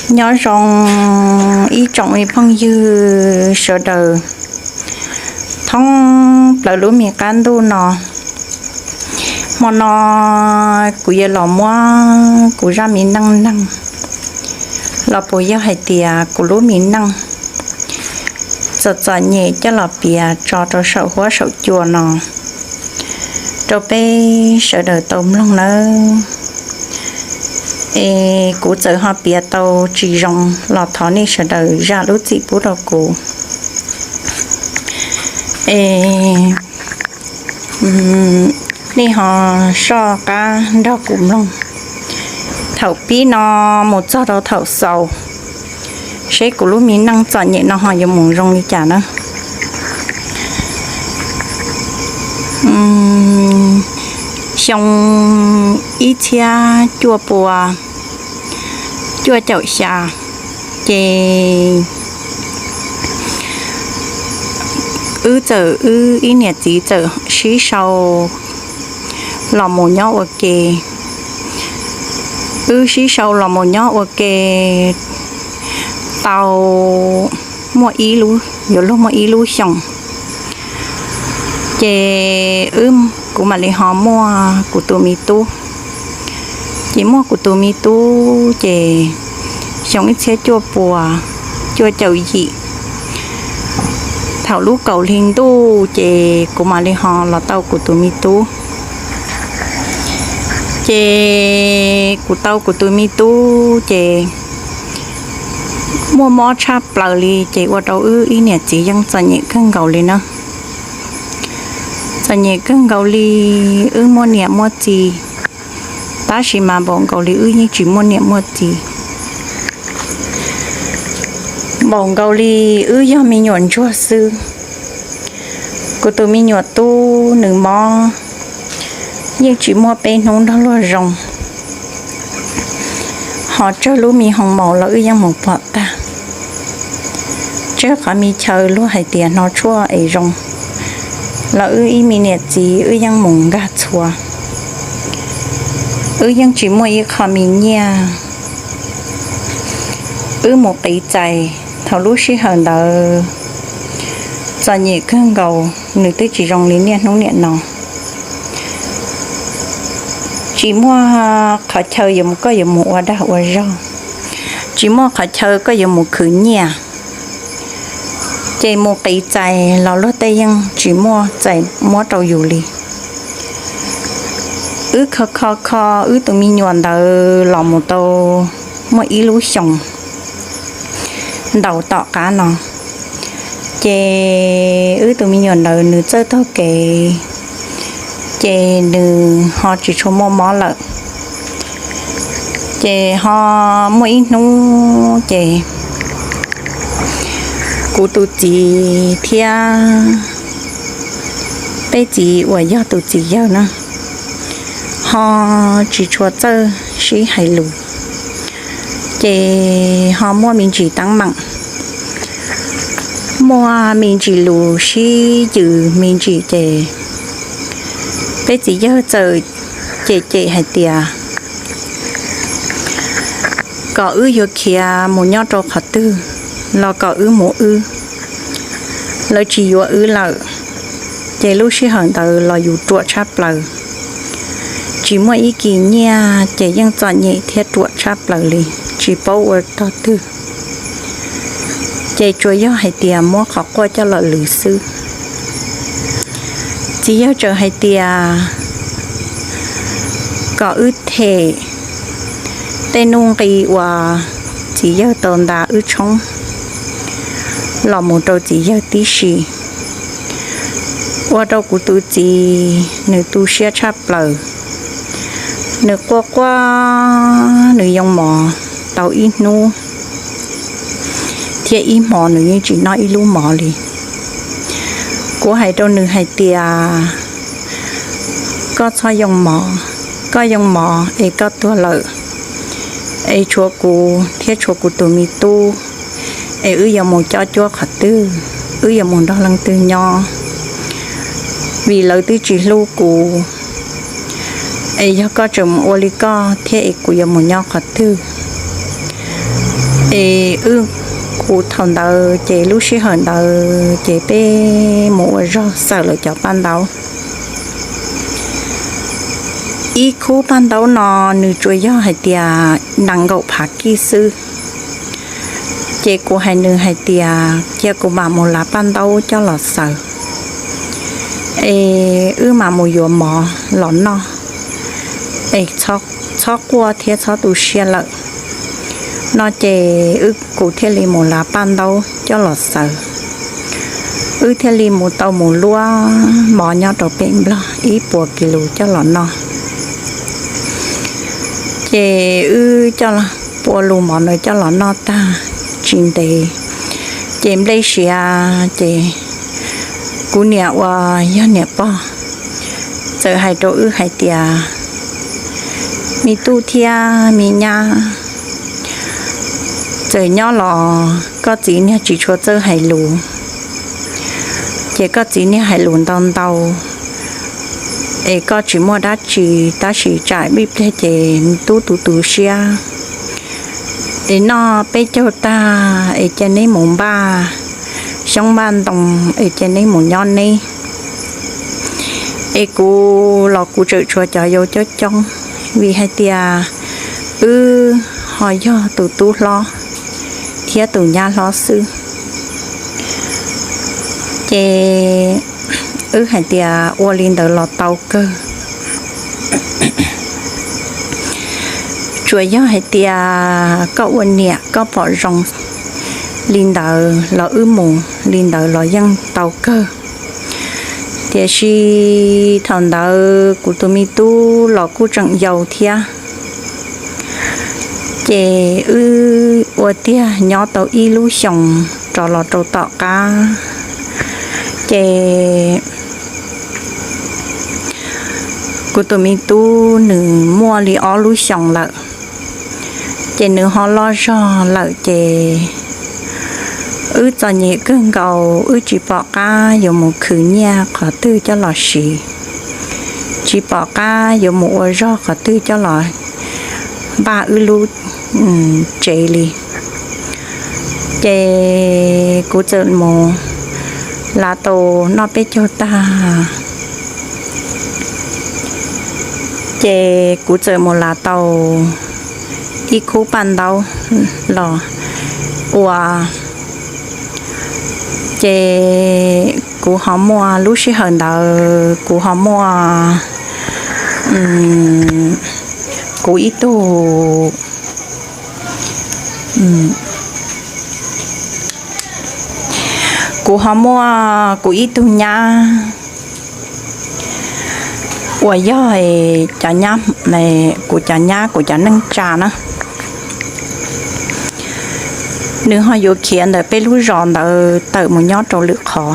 Nyob zoo ib tsoom me phooj ywg sawv daws thoob plaws lub me qab ntuj no. Hmo no kuv yuav los muab kuv zaj me neej neeg los puas yog hais tias kuv lub me neej txom txom nyem coj los piav tso rau saum huab saum cua no rau peb sawv daws tau mloog nawb. Es kuv txawm ho piav tau tsis zoo los thov nej sawv daws zam lub txim pub rau kuv. Es nej ho soj qab nrog kuv mloog thaum pib no mus txog rau thaum xaus, seb kuv lub me neej txom nyem no ho yuav mus zoo li cas na. Xyoo ib txhiab cuaj pua cuaj caum xya, ces wb txawm, wb ib niam txiv txawm sib sau los mus nyob ua ke. Wb sib sau los mus nyob ua ke tau muaj ib lub, yuav luag muaj ib lub xyoos, ces wb, kuv mam li ho muaj kuv tus me tub. Ces muaj kuv tus me tub ces xyoo ib txhiab cuaj pua cuaj caum yim, thaum lub kaum hli ntuj ces kuv mam li ho los tau kuv tus me tub. Ces kuv tau kuv tus me tub ces muaj mob tshaj plaws li, ces ua rau wb ib niam txiv yeej txom nyem kawg nkaus li na. Txom nyem kawg nkaus li, wb muaj niam muaj txiv, tab sis mas npaum nkaus li wb yeej tsis muaj niam muaj txiv. Npaum nkaus li wb yog me nyuam ntsuag xwb. Kuv tus me nyuam tub nws mob yeej tsis muaj peb hnub nrog luag zoo, ho tsawg lub me hoo maus los wb yeej mus pom tag. Tsawg qhov me chaw luag hais tias hnov tshuaj es zoo los wb ib me niam txiv wb yeej mus nkag txhua. Wb yeej tsis muaj ib qho me nyiaj. Wb mus qiv txais thaum lub sij hawm ntawd txom nyem kawg nkaus, nws twb tsis zoo li niaj hnub niam no. Tsis muaj qhov chaw yuav mus, koj yuav mus ua dag ua zog, tsis muaj qhov chaw koj yuav mus khwv nyiaj, ces mus qiv txais los luag tej yeej tsis muaj txais muab rau yus li. Wb kho kho kho wb tus me nyuam ntawd los mus tau muaj ib lub xyoos ntau tom qab no, ces wb tus me nyuam ntawd nws txawj taug kev, ces nws ho tsis tshua muaj mob lawm. Ces ho muaj ib hnub ces kuv tus txiv thiab peb txiv uas yog tus txiv yawg na, ho tsis tshua txawj sib hais lus, ces ho muaj me ntsis teeb meem, muaj me ntsis lus sib yws me ntsis ces peb txiv yawg txawm cem cem hais tias kom wb yuav khiav mus nyob rau qhov twg los kom wb mus wb, lawv tsis yuav wb lawm. Ces lub sij hawm ntawd los yus ruam tshaj plaws, tsis muaj ib kis nyiaj ces yeej txom nyem thiab ruam tshaj plaws li, tsis paub ua tog twg, ces tsuas yog hais tias muab qhov quaj coj los lwv xwb. Txiv yawg txawm hais tias kom wb them tej nuj nqi uas txiv yawg tau ntas wb tshoob los mus rau txiv yawg tib si, ua rau kuv tus txiv nws tu siab tshaj plaws. Nws quaj quaj, nws yoo mov tau ib hnub thiab ib hmo nws yeej tsis noj ib lub mov li. Kuv hais rau nws hais tias, koj txhob yoo mov, koj yoo mov es koj tuag lawm, es tshuav kuv thiab tshuav kuv tus me tub, es wb yuav mus cob cuab qhov twg, wb yuav mus nrog leej twg nyob, vim lawv twb tsis hlub kuv. Es yog koj tseem mus ua li koj thiab es kuv yuav mus nyob qhov twg? Ces wb, kuv thaum ntawd ces lub sij hawm ntawd ces peb mus ua zog xaws lawv cov paj ntaub. Ib khub paj ntaub no nws tsuas yog hais tias nees nkaum phav kij xwb. Ces kuv hais nws hais tias cia kuv mam mus lav paj ntaub coj los xaws, es wb mam mus yuav mov los noj, es txhob quaj thiab txhob tu siab lawm no. Ces wb, kuv thiaj li mus lav paj ntaub coj los xaws. Wb thiaj li mus tau mus luaj mov nyob rau pem Nplog ib puas kis lus coj los noj. Ces wb coj pua lus mov ntawd coj los noj tag tsis ntev, ces nplej siav ces kuv niam uas yog niam pog txawm hais rau wb hais tias, me tub thiab me nyab, txawm nyob los koj txiv niag tsis tshua txawj hais lus, ces koj txiv niag hais lus ntau ntau, es koj tsis muaj dab tsi, tab sis tsam ib pliag ces tub tu tu siab. Es noj peb caug tag es cia neb mus npaj xyoob npaj ntoo, es cia neb mus nyob neb. Es kuv los kuv tseem tshuav cov yau coob coob, vim hais tias wb ho yog tus tub hlob thiab tus nyab hlob xwb. Ces wb hais tias ua li ntawd los tau kawg. Tsuas yog hais tias koj ua niam koj pom zoo li ntawd los wb mus li ntawd los yeej tau kawg. Tiam sis thaum ntawd kuv tus me tub los kuj tseem yau thiab, ces wb ua tiag nyob tau ib lub xyoos rov los rau tom qab, ces kuv tus me tub nws muaj li ob lub xyoos lawm, ces nws ho loj zog lawm ces wb txom nyem kawg nkaus, wb tsis pom qab yuav mus khwv nyiaj qhov twg coj los siv, tsis pom qab yuav mus ua zog qhov twg coj los npaj wb lub tsev li. Ces kuv txawm mus lav tau noj peb caug tag, ces kuv txawm mus lav tau ib khub paj ntaub los ua. Ces kuv ho muaj, lub sij hawm ntawd kuv ho muaj kuv ib tug, kuv ho muaj kuv ib tug nyab uas yog cov nyab, kuv cov nyab, kuv cov neej tsa na. Nws ho yuav khiav ntawm peb lub zos ntawd tawm mus nyob rau lwm qhov.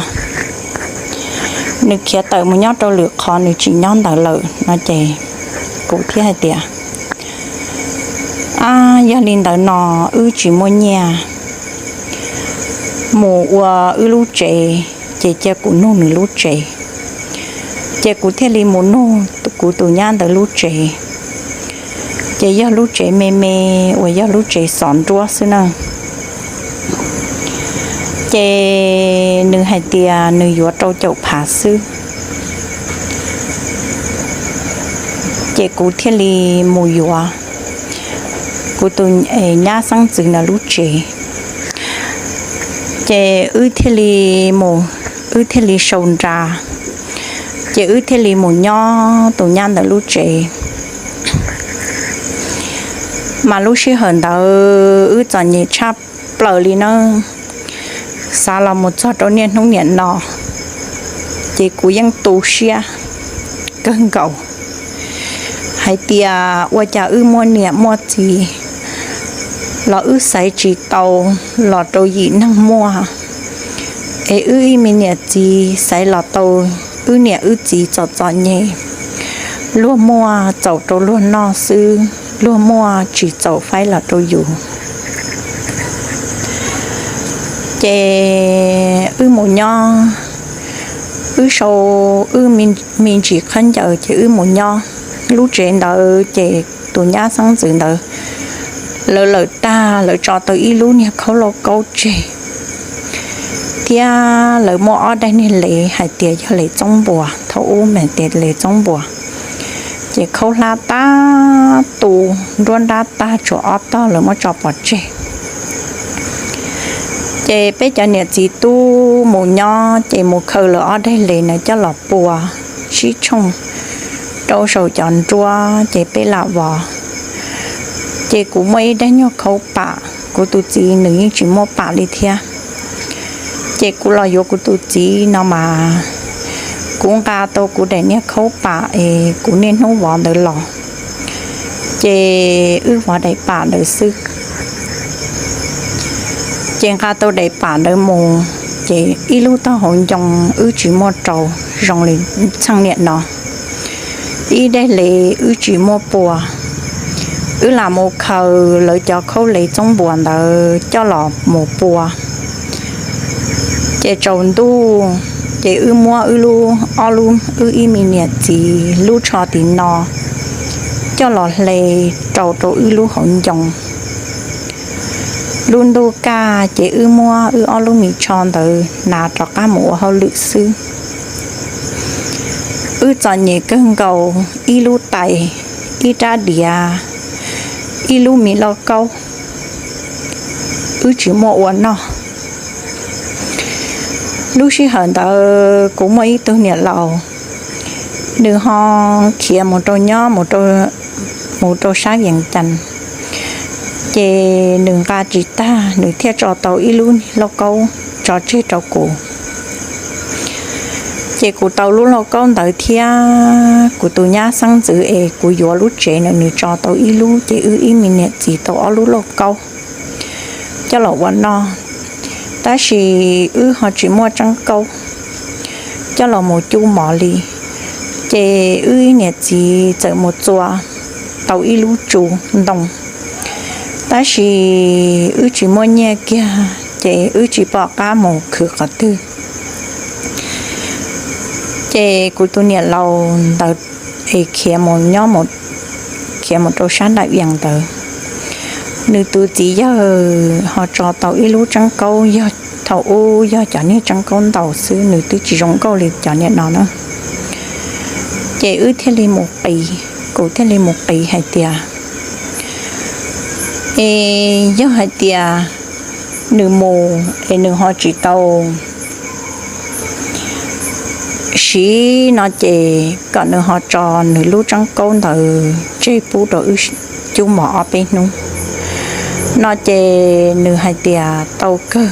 Nws khiav tawm mus nyob rau lwm qhov, nws tsis nyob ntawd lawm no ces kuv thiaj hais tias, ab, yog li ntawd no wb tsis muaj nyiaj mus ua wb lub tsev, ces cia kuv nug nws lub tsev. Ces kuv thiaj li mus nug kuv tus nyab ntawd lub tsev, ces yog lub tsev me me uas yog lub tsev xov nruab xwb na. Ces nws hais tias nws yuav rau caum phav xwb. Ces kuv thiaj li mus yuav kuv tus nyab xeeb ntxwv ntawd lub tsev. Ces wb thiaj li mus, wb thiaj li sau nra, ces wb thiaj li mus nyob tus nyab ntawd lub tsev. Mas lub sij hawm ntawd wb txom nyem tshaj plaws li na. Xav los mus txog rau niaj hnub niam no, ces kuv yeej tu siab kawg nkaus hais tias ua cas wb muaj niam muaj txiv los wb xaiv tsis tau los rau yim neeg muaj, es wb ib me niam txiv xaiv los tau wb niam wb txiv txom txom nyem, luag muaj txaus rau luag noj xwb, luag muaj tsis txaus faib los rau yus. Ces wb mus nyob, wb sau wb me ntsis khaub ncaws ces wb mus nyob lub tsev ntawd, ces tus nyab xeeb ntxwv ntawd Lawv lawm tag, lawv tso tau ib lub niag khaub lauj kaub tseg, thiab lawv muaj ob daim niag les hais tias yog les txoob npuas, thaum ub mas tias les txoob npuas, ces khaub hlab tag, tu nruab nrab tag, tshuav ob tog lawv muab tso pov tseg. Ces peb cov niam txiv tub mus nyob ces mus khaws lawv ob daim les na coj los pua sib tshooj rau saum cov nruab ces peb lam vov. Ces kuv muaj ib daim nyuag khaub pam, kuv tus txiv nws yeej tsis muaj pam li thiab. Ces kuv los yuav kuv tus txiv no mas kuv nqa tau kuv daim niag khaub pam es kuv niaj hnub vov ntawd los, ces wb vov daim pam ntawd xwb. Ces nqa tau daim pam ntawd mus, ces ib lub tog hauv ncoo wb tsis muaj rau zoo li txheej niam no. Ib daim les wb tsis muaj pua, wb lam mus khaws lawv cov khaub les txoob npuas ntawd coj los mus pua. Ces tsaus ntuj, ces wb muab wb lub, ob lub, wb ib me niam txiv lub tsho tim no coj los hle rau rau wb lub hauv ncoo. Lub ntuj kaj ces wb muab wb ob lub me tsho ntawd hnav rov qab mus ua hauj lwm xwb. Wb txom nyem kawg nkaus, ib lub tais, ib rab diav, ib lub me lauj kaub, wb tsis muaj ua noj. Lub sij hawm ntawd kuv muaj ib tug niam laus, nws ho khiav mus rau nyob mus rau sab Vias Cas, ces nws nqa tsis tag, nws thiaj tso tau ib lub lauj kaub tso tseg rau kuv. Ces kuv tau lub lauj kaub ntawd thiab kuv tus nyab xeeb ntxwv es kuv yuav lub tsev na, nws tso tau ib lub, ces wb ib me niam txiv tau ob lub lauj kaub coj los ua noj. Tab sis wb ho tsis muaj tseeb kaub coj los mus cub mov li, ces wb niam txiv txawm mus txua tau ib lub tsu ntoo, tab sis wb tsis muaj nyiaj kiag, ces wb tsis pom qab mus khwv qhov twg. Ces kuv tus niam laus ntawd es khiav mus nyob, khiav mus rau sab nram Vias ntawd, nws tus txiv yawg ho tso tau ib lub tseeb kaub, yog thaum ub yog cov niag tseeb kaub ntaus xwb, nws twb tsis zoo nkauj li cov niam no na. Ces wb thiaj li mus qiv, kuv thiaj li mus qiv hais tias, es yog hais tias nws mus es nws ho tsis tau siv no ces kom nws ho tso nws lub tseeb kaub ntawd tseg pub rau wb cub mov ob peb hnub no. Ces nws hais tias tau kawg,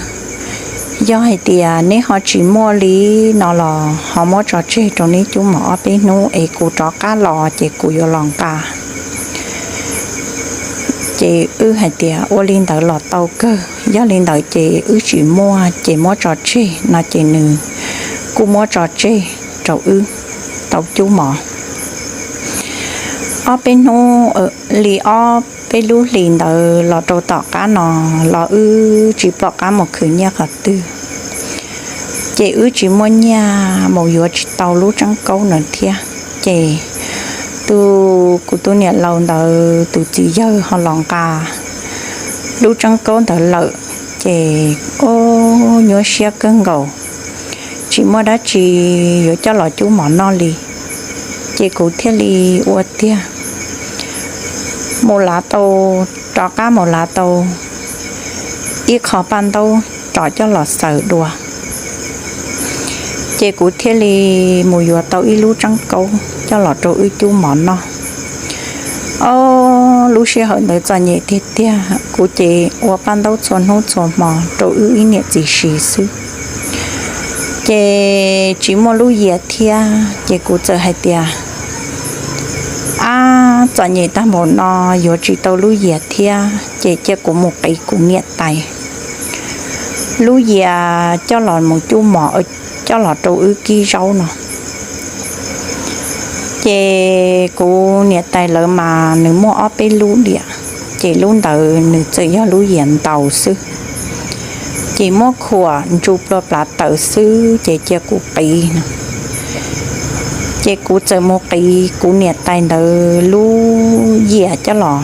yog hais tias neb ho tsis muaj li no los ho muab tso tseg rau neb cub mov ob peb hnub es kuv rov qab los ces kuv yuav los nqa. Ces wb hais tias ua li ntawd los tau kawg, yog li ntawd ces wb tsis muaj ces muab tso tseg no, ces nws kuj muab tso tseg rau wb tau cub mov. Ob peb hnub, li ob peb lub hlis ntawd los rau tom qab no los wb tsis pom qab mus khwv nyiaj qhov twg, ces wb tsis muaj nyiaj mus yuav tsis tau lub tseeb kaub no thiab. Ces tus, kuv tus niam laus ntawd tus txiv yawg ho los nqa lub tseeb kaub ntawd lawm, ces ua nyuaj siab kawg nkaus, tsis muaj dab tsi yuav coj los cub mov noj li. Ces kuv thiaj li ua tiag mus lav tau, rov qab mus lav tau ib qho paj ntaub rov coj los xaws dua. Ces kuv thiaj li mus yuav tau ib lub tseeb kaub coj los rau wb cub mov noj. Ob lub sij hawm ntawd txom nyem tiag tiag, kuv ces ua paj ntaub txhua hnub txhua hmo rau wb ib niam txiv siv xwb, ces tsis muaj lub yias thiab. Ces kuv txawm hais tias, ab, txom nyem tag npaum no yuav tsis tau lub yias thiab, ces cia kuv mus qiv kuv niam tais lub yias coj los mus cub mov, coj los rau wb kib zaub no. Ces kuv niam tais lawv mas nws muaj ob peb lub diam, ces lub ntawd nws txawm yog lub yias ntaus xwb, ces muab khuam ntsu plua plav taws xwb, ces cia kuv qiv no. Ces kuv txawm mus qiv kuv niam tais ntawd lub yias coj los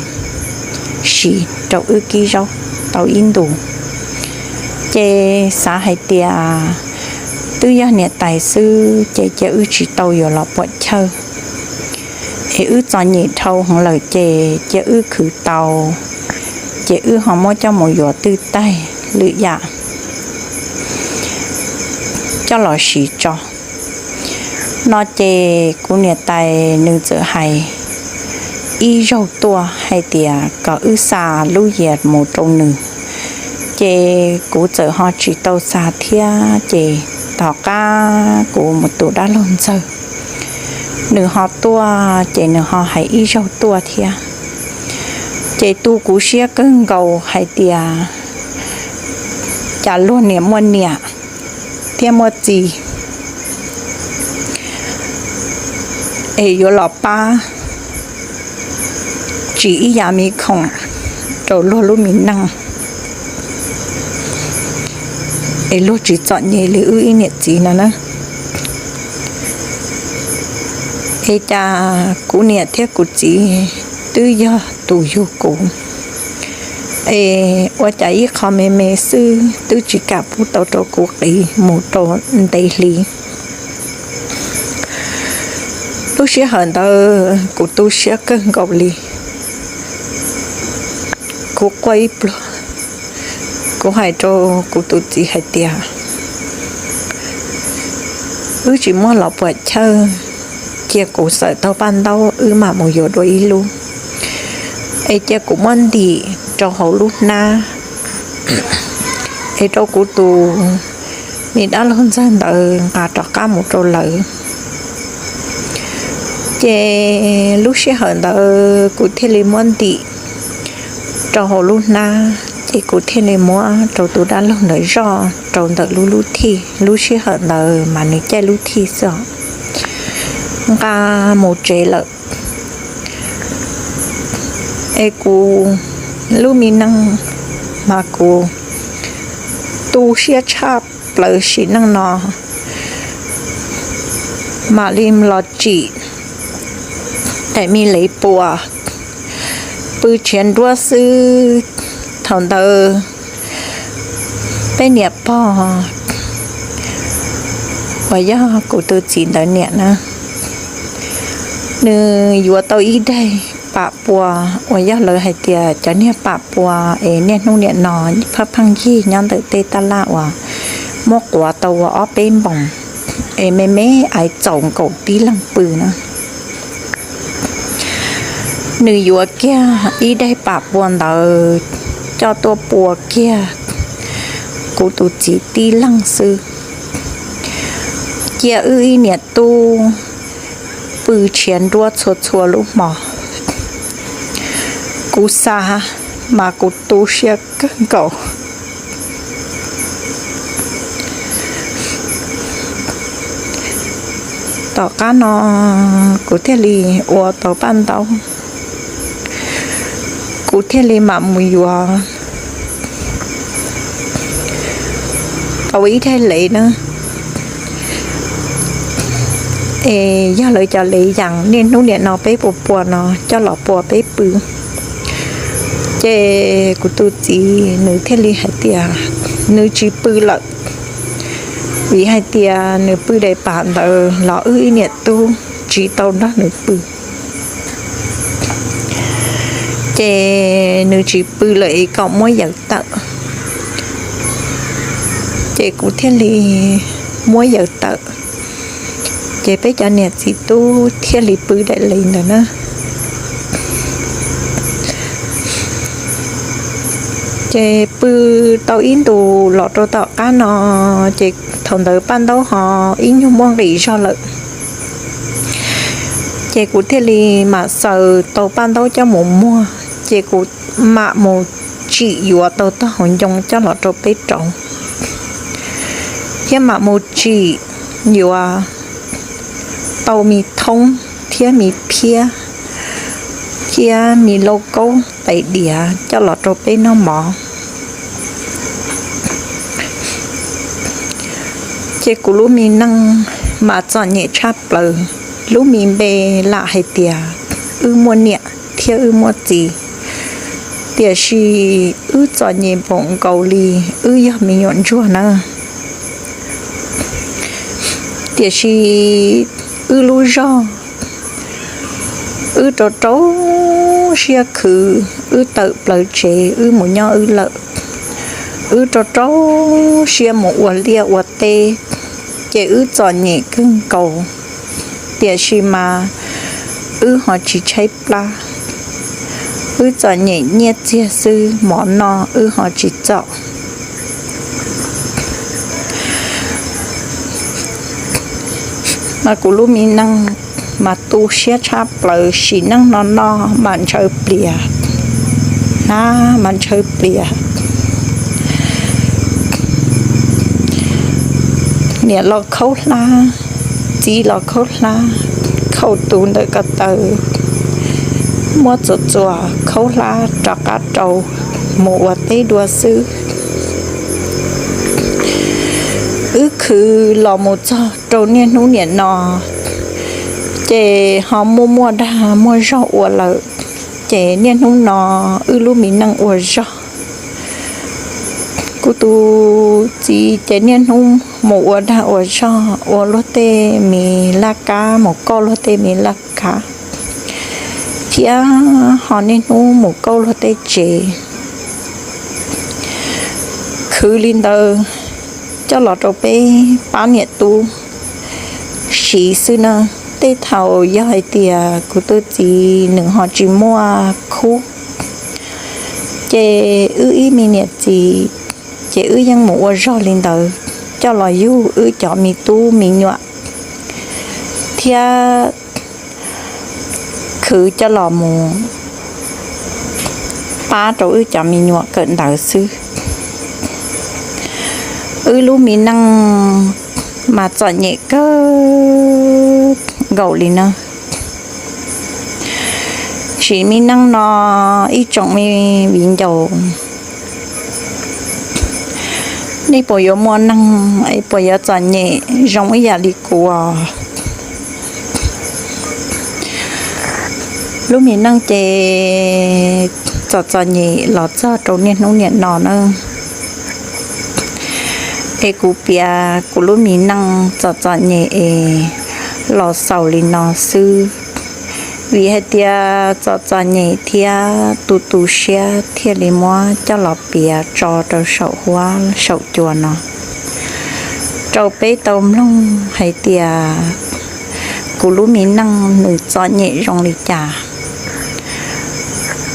siv. rau wb kib zaub tau ib ntus. Ces xav hais tias twb yog niam tais xwb ces cia wb tsis tau yuav los puam chawj, es wb txom nyem dhau heev lawm ces cia wb khwv tau, ces wb ho muab coj mus yuav twj taig lwm yam coj los siv tso. No ces kuv niam tais nws txawm hais ib zaug tuaj hais tias kom wb xa lub yias mus rau nws, ces kuv txawm ho tsis tau xa thiab. Ces tom qab kuv mus tus dab laug ntxawg nws ho tuaj ces nws ho hais ib zaug tuaj thiab. Ces tu kuv siab kawg nkaus hais tias cas luag niam muaj niam thiab muaj txiv es yuav los pab tsim ib yav me khoom rau luag lub me neej es luag tsis txom nyem li wb ib niam txiv no na. Es cas kuv niam thiab kuv txiv twb yog tus yug kuv, es ua cas ib qho me me xwb twb tsis kam pub tau rau kuv qiv mus rau ntev hli. Lub sij hawm ntawd kuv tu siab kawg nkaus li. Kuv quaj ib pluag, kuv hais rau kuv tus txiv hais tias wb tsis muaj los puam chawj, cia kuv xaws tau paj ntaub wb mam mus yuav dua ib lub, es cia kuv muab ntim rau hauv lub hnab es rau kuv tus me dab laug ntxawg ntawd nqa rov qab mus rau lawv. Ces lub sij hawm ntawd kuv thiaj li muab ntim rau hauv lub hnab, ces kuv thiaj li muab rau tus dab laug ntawd zoj rau ntawm lub lub thij. Lub sij hawm ntawd mas nws caij lub thij xwb os, nqa mus tsev lawm. Es kuv lub me neej mas kuv tu siab tshaj plaws sim neej no, mam li los tsim daim me lev puas pw tshiav nruab xwb. Thaum ntawd peb niam pog uas yog kuv tus txiv ntawd niam na, nws yuav tau ib daim pam pua uas yog lawv hais tias cov niag pam pua es niaj hnub niam no pheej pheej yig nyob ntawm tej taj laj uas muab quav tau ua ob peb npoos es me me aiv txaus nkaus tib leeg pw na. Nws yuav kiag ib daim pam pua ntawd coj tuaj pua kiag kuv tus txiv tib leeg xwb, cia wb ib niam tub pw tshiav nruab txhua txhua lub hmo. Kuv xav mas kuv tu siab kawg nkaus. Tom qab no kuv thiaj li ua tau paj ntaub, kuv thiaj li mam mus yuav tau ib daim lev na. Es yog lawv cov lev yas niaj hnub niam no peb puas pua no coj los pua peb pw. Ces kuv tus txiv nws thiaj li hais tias nws tsis pw lawm, vim hais tias nws pw daim pam ntawd los wb ib niam tub tsis tau nrog nws pw. Ces nws tsis pw lawm es kom muab yaws tawm. Ces kuv thiaj li muab yaws tawm, ces peb cov niam txiv tub thiaj li pw daim lev ntawd na. Ces pw tau ib ntus los rau tom qab no, ces thaum ntawd paj ntaub ho ib nyuag muaj nqis zog lawm. Ces kuv thiaj li mam xaws tau paj ntaub coj mus muag, ces kuv mam mus tsim yuav tau tog hauv ncoo coj los rau peb rauv, thiab mam mus tsim yuav tau me thoob thiab me phiab thiab me lauj kaub tais diav coj los rau peb noj mov. Ces kuv lub me neej mas txom nyem tshaj plaws. Lub me npe lam hais tias wb muaj niam thiab wb muaj txiv, Tiam sis wb txom nyem npaum nkaus li wb yog me nyuam ntsuag na. Tiam sis wb lub zog, wb rau rau siab khwv, wb tawm plaws tsev wb mus nyob wb lawm. Wb rau rau siab mus ua liaj ua teb, ces wb txom nyem kawg nkaus. Tiam sis mas wb ho tsis tshaib plab, wb txom nyem nyiaj txiag xwb, mov noj wb ho tsis txom. Mas kuv lub me neej mas tu siab tshaj plaws, sim neej no no mas ntshaw plias, na mas ntshaw plias. Niam los khaub hlab, txiv los khaub hlab, khaum tus ntawm ko taw, muab txuas txuas khaub hlab rov qab rau mus ua teb dua xwb. Wb khwv los mus txog rau niaj hnub niam no, ces ho muaj muaj dag muaj zog ua lawm, ces niaj hnub no wb lub me neej ua zog. Kuv tus txiv ces niaj hnub mus ua dag ua zog, ua luag tej me laj kab, mus kauj luag tej me laj kab, thiab ho niaj hnub mus kauj luag tej tsev. Khwv li ntawd coj los rau peb pab niam tub siv xwb na. Tej thaum yog hais tias kuv tus txiv nws ho tsis muaj khub, ces wb ib me niam txiv, ces wb yeej mus ua zog li ntawd, coj los yug wb cov me tub me nyuam, thiab khwv coj los mus pab rau wb cov me nyuam kawm ntawv xwb. Wb lub me neej mas txom nyem kawg nkaus li na. Sim me neej no, ib tsoom me viv ncaus, nej puas yuav muaj neeg, puas yuav txom nyem zoo ib yam li kuv? Lub me neej ces txom txom nyem los txog rau niaj hnub niam no na. Es kuv piav kuv lub me neej txom txom nyem es los xaus li no xwb, vim hais tias txom txom nyem thiab tu tu siab thiaj li muab coj los piav tso rau saum huab saum cua no, rau peb tau mloog hais tias kuv lub me neej nws txom nyem zoo li cas.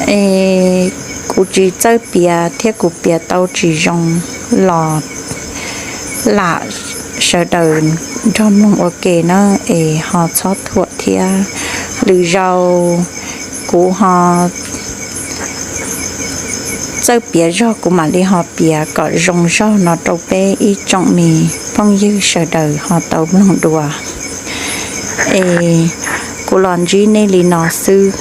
Es kuv tsis txawj piav thiab kuv piav tau tsis zoo los lam sawv daws nrog mloog ua ke na, es ho txhob thuam thiab. Lwm zaus kuv ho txawj piav zog kuv mam li ho piav kom zoo zog no rau peb ib tsoom me phooj ywg sawv daws ho tau mloog dua. Es kuv los ntsib nej li no xwb.